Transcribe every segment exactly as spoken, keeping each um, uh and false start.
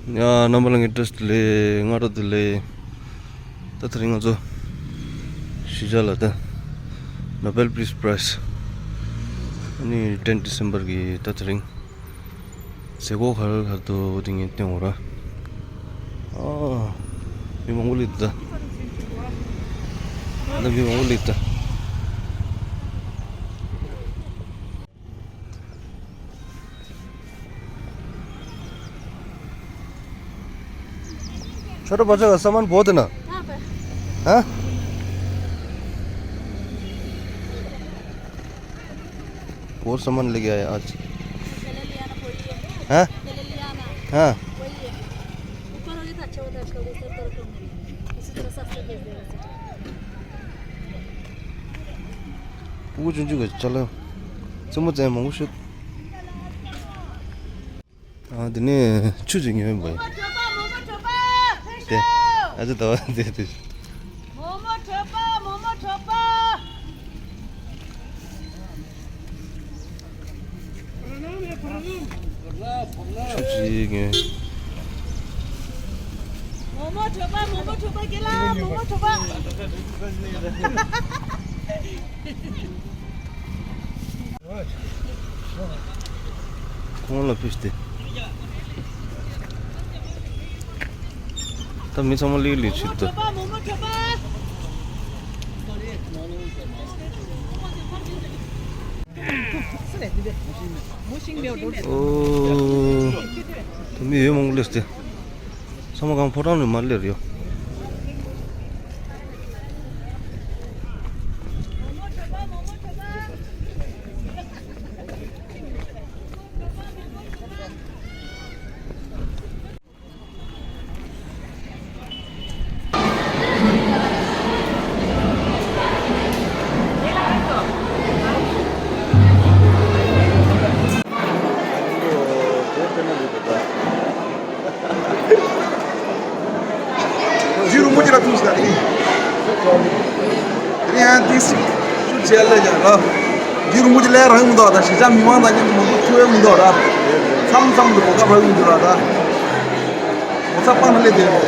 ཡ། རྣམ་པ་ལྷན་རྒྱས་བཀྲ་ཤིས་བདེ་ལེགས། སྔ་དྲོ་བདེ་ལེགས། ད་དེ་རིང་ང་ཚོ་གཞིས་ཆགས་ལ་ད་Nobel Peace Prize ཨ་ནི་ten December གི་ད་དེ་རིང་མཛད་སྒོ་ག་རེ་ག་རེ་འདུག་དེ་ངས་སྟོན་དགོས་ར། ཨ། མི་མང་པོ་སླེབས་འདུག་ད། ད་མི་མང་པོ་སླེབས་འདུག छोटा बच्चा का सामान बहुत है ना? कहाँ पे? हाँ? बहुत सामान लेके आया आज। पहले ले आना, वही है। हाँ? पहले ले आना। हाँ। वही है। ऊपर होगी तो अच्छा होता है, आजकल तो सब तरह का इसी तरह सस्ते भेज दे रहे हैं। ཕྲུ་གུ་ཆུང་ཆུང་གི་ཅ་ལག་རྩེད་མོ་རྩེད་མང་པོ་ཤོད། ཨ། དེ་ནས་ཆུ་ཅིག་ཉོས་པ་ཡིན། དེ་ཨ་ཅེ་ད་བ་དེ་དེ། ཆུ་ཅིག་ཉོས། ཁོང་ལ་ཕུལ་ཏེ། ད་མི་ཚང་མ་ལིའུ་ལིའུ་བྱེད་འདུག་ཨོ། ད་མི་ཡོད་མང་པོ་སླེབས་ཏེ། ཚང་མ་གང་ཕོ་བྲང་ནས་མར་སླེབས་ཡོད། རྒྱུ་རུ་མོ་ཅི་ལ་ཐུག་ཟེར་ན་དེ་ནི། དེ་ནི་ཡང་ཏིག་ཙི་ཤུགས་ཆེ་ལ་ཡང་ར། རྒྱུ་རུ་མོ་ཅི་ལས་རང་མི་འདུག་ད་ཞི་ཅང་མི་མང་དང་མཉམ་དུ་མང་པོ་ཐུག་ཡ་མི་འདུག་ར། མཚམས་མཚམས་དུ་གོ་སྐབས་རག་གི་འདུག་ར་ད། ངོ་ཚ་སྤང་ལས་དེ་རེད།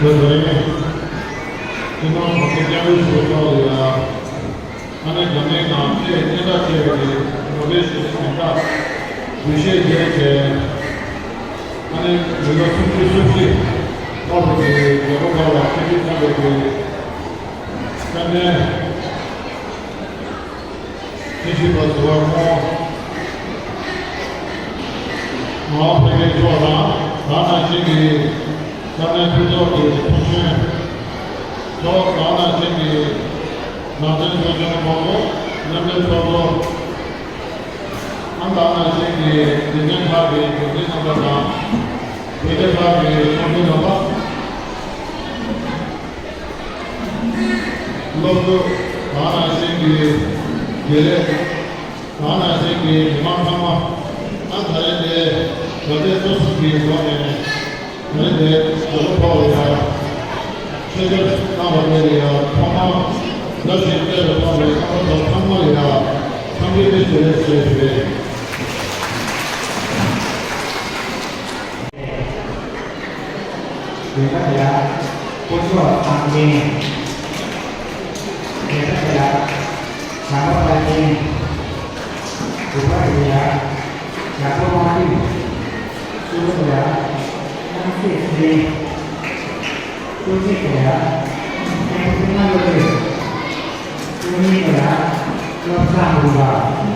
དེ་རིང་སྤྱི་ནོར་༸གོང་ས་༸སྐྱབས་མགོན་ཆེན་པོ་མཆོག་ལ་ཡང་ཨ་ནི་དགའ་ལྡན་ངང་ཚེས་སྙན་གྲགས་ཆེ་བའི་ནོ་བེལ་ཞི་བདེའི་གཟེངས་རྟགས་འབུལ་བཞེས་མཛད་བྱས། ཨ་ནི་མི་ལོ་སུམ་ཅུ་སོ་བཞི་ལྷག་པའི་རྒྱལ་པོ་འབར་བ་ཆིག་སྒྲིལ་ཚོགས་པའི་སྐུའི་བཀའ་དྲིན་ཆེ་ཞུས་པ་ཟུར་པ་ཁོང་མ་འོངས་འཕེལ་རྒྱས་མཆོག་དང་། ད་ནང་བཞིན་གྱི་ས་གནས་མཐུན་ཚོགས་ཀྱི་ཚོགས་གཞོན་མཆོག་ད་ནང་བཞིན་གྱི་ནང་བསྟན་ཚོགས་ཆུང་ཚོགས་གཙོ། མཉམ་འབྲེལ་ཚོགས་གཙོ། ཨ་ནི་ད་ནང་བཞིན་གྱི་འཛིན་སྐྱོང་ཁག་གི་འགན་འཛིན་རྣམ་པ་དང་། བོད་སྡེ་ཁག་གི་ཚོགས་གཞོན་རྣམ་པ། སློབ་ཕྲུག་ད་ནང་བཞིན་གྱི་དགེ་ལས། ད་ནང་བཞིན་གྱི་མི་མང་ཚང་མ། ཨ་ད་རེས་དེ་ག་ཚོད་ཚོགས་ཞུགས་ཀྱི་སྒོ་ནས་ད་རེས་དེ་རྒྱལ་པོ་འབར་བ་ཡ་ཆེད་བཅར་བཏང་བ་དེ་ལ་ཡ་ཐོག་མར་བརྡ་ཞིག་སྤྲད་པའི་ཐོག་ནས་རྣམ་པ་ཚོ་ཚང་མ་ལ་ཡ་འཚམས་འདྲི་བཀྲ་ཤིས་བདེ་ལེགས་ཞེས་ཞུ་བ་ཡིན། དེ་ལ་ཡ་སྐུ་ཞབས་ཚངས་དབྱངས། དེ་ལ་ཡ་བྱམས་པ་དཔལ་ལྡན། དྲུག་པ་དེ་ལ་ཡ་རྒྱ་ཐོ་དབང་འདུས། བཅུ་པ་དེ་ལ་ཡ་སྣང་སྲིད་ཚེ་རིང་། བཅུ་གཅིག་དེ་ལ་ཡ་མཁན་པོ་ཀུན་དགའ་བློ་གྲོས། བཅུ་གཉིས་དེ་ལ་ཡ་བློ་བཟང་དགུང་གྲགས།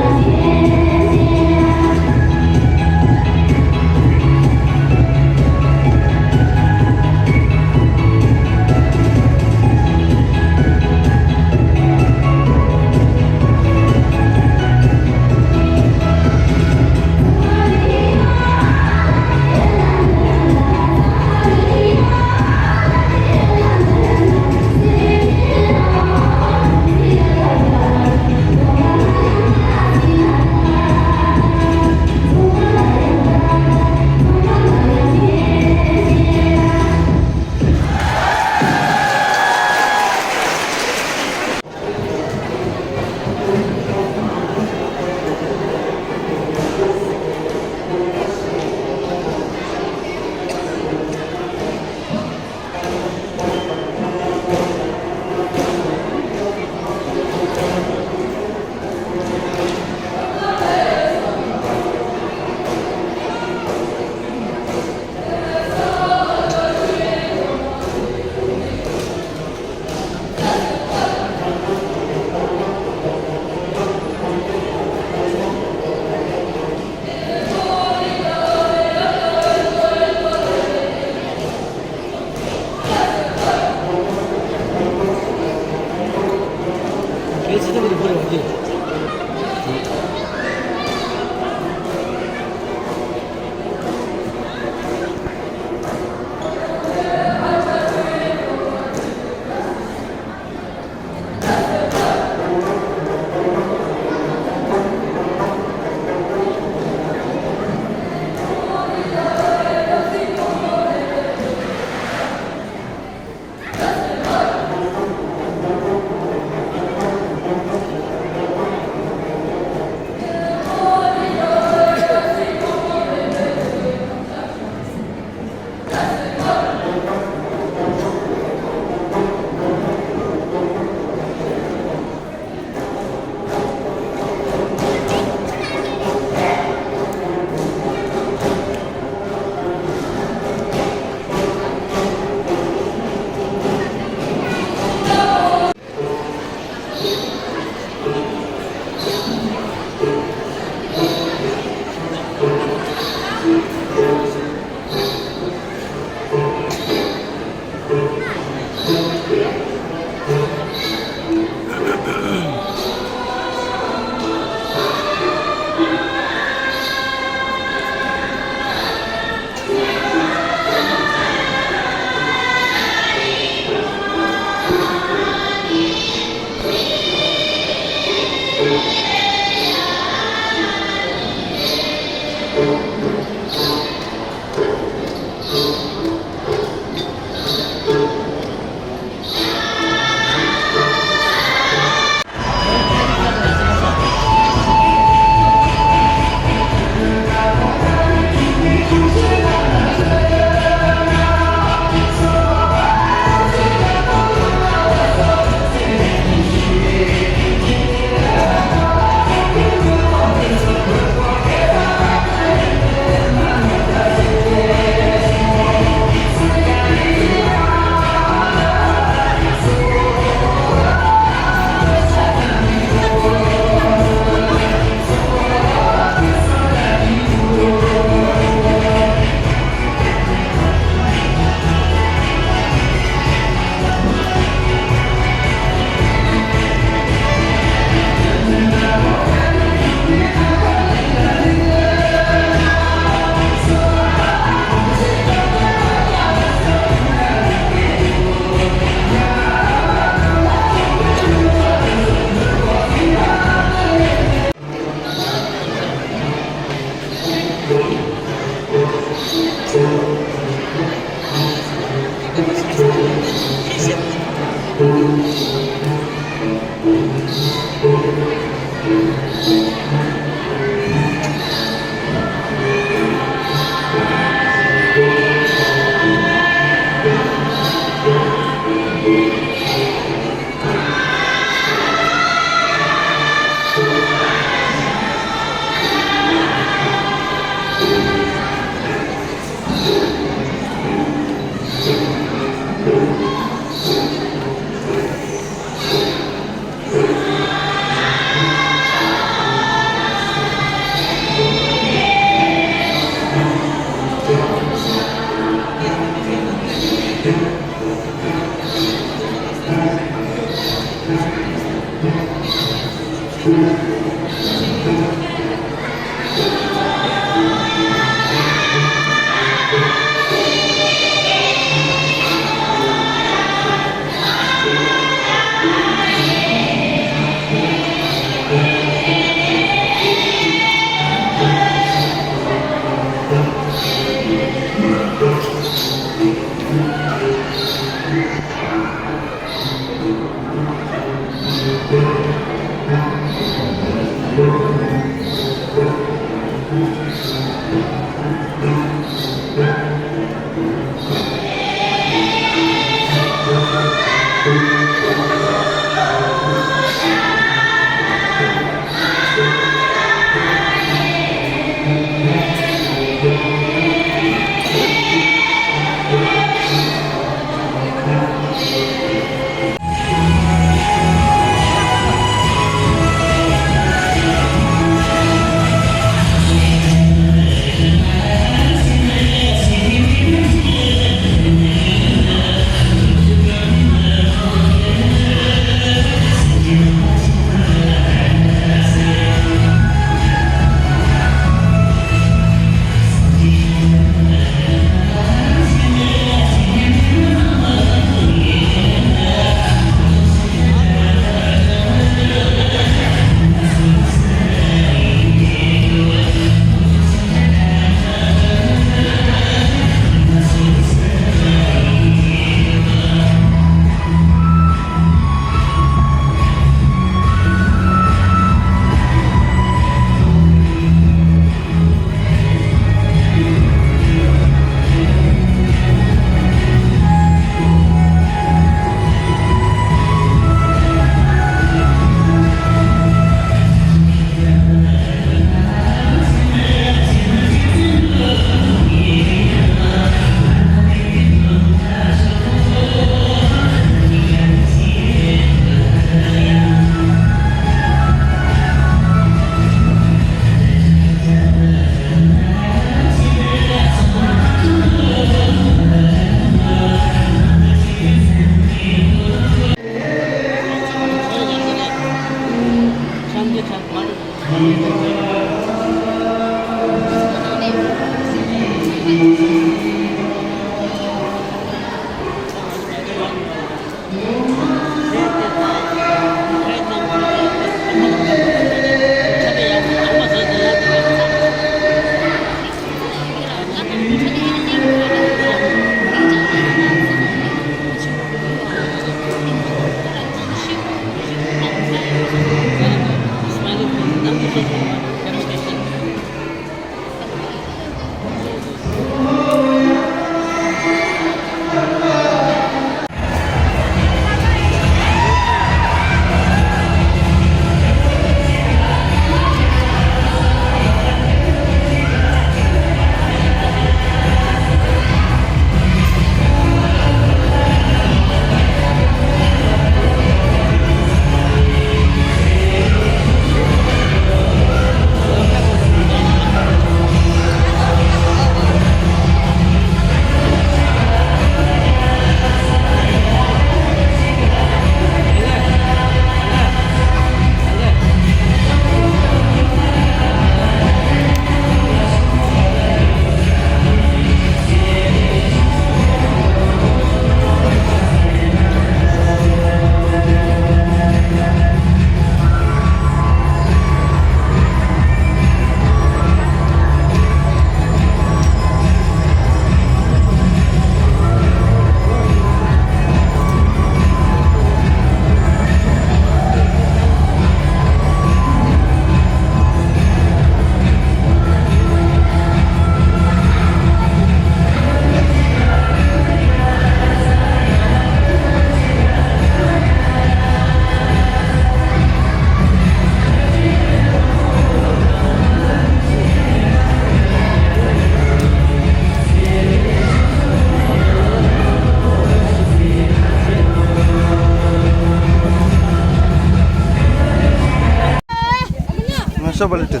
ང་ཤ་བ་ལི་ཏི།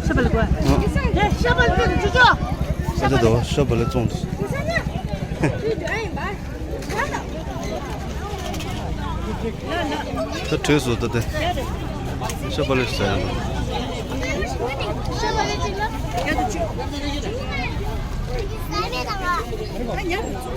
ཤ་བ་ལི་གོ། ཨ། ཤ་བ་ལི་ཏི་ཅི་ཅོ། ཤ་བ་ལི། ཤ་བ་ལི་བཙོང་། ད་བྲོས་སོང་ད་དེ། ཤ་བ་ལི་ཟ་ཡ་དང་།